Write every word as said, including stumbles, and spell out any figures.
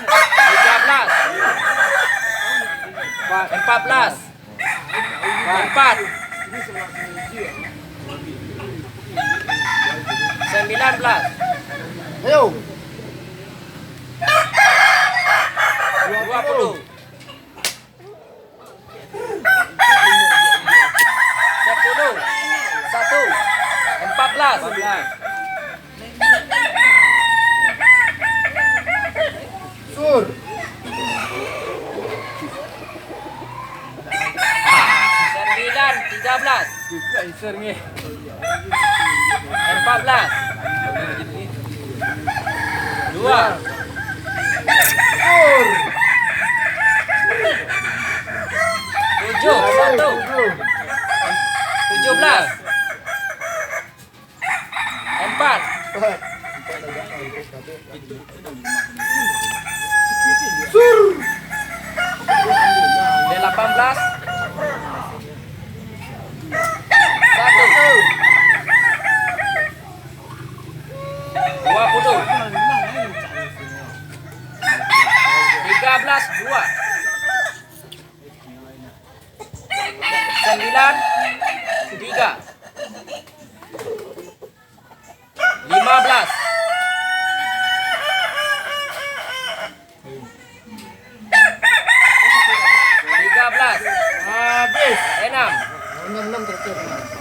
Tiga belas. Empat belas. Empat. Sembilan belas. Ayo. Dua puluh. Sepuluh. Satu. Empat belas. Sur. Sembilan, tiga belas. Empat belas. Dua. Sur. Tujuh, satu. Tujuh belas. Empat. Sur. Delapan belas. Satu. Dua puluh. Tiga belas, dua. Sembilan, tiga. Lima belas.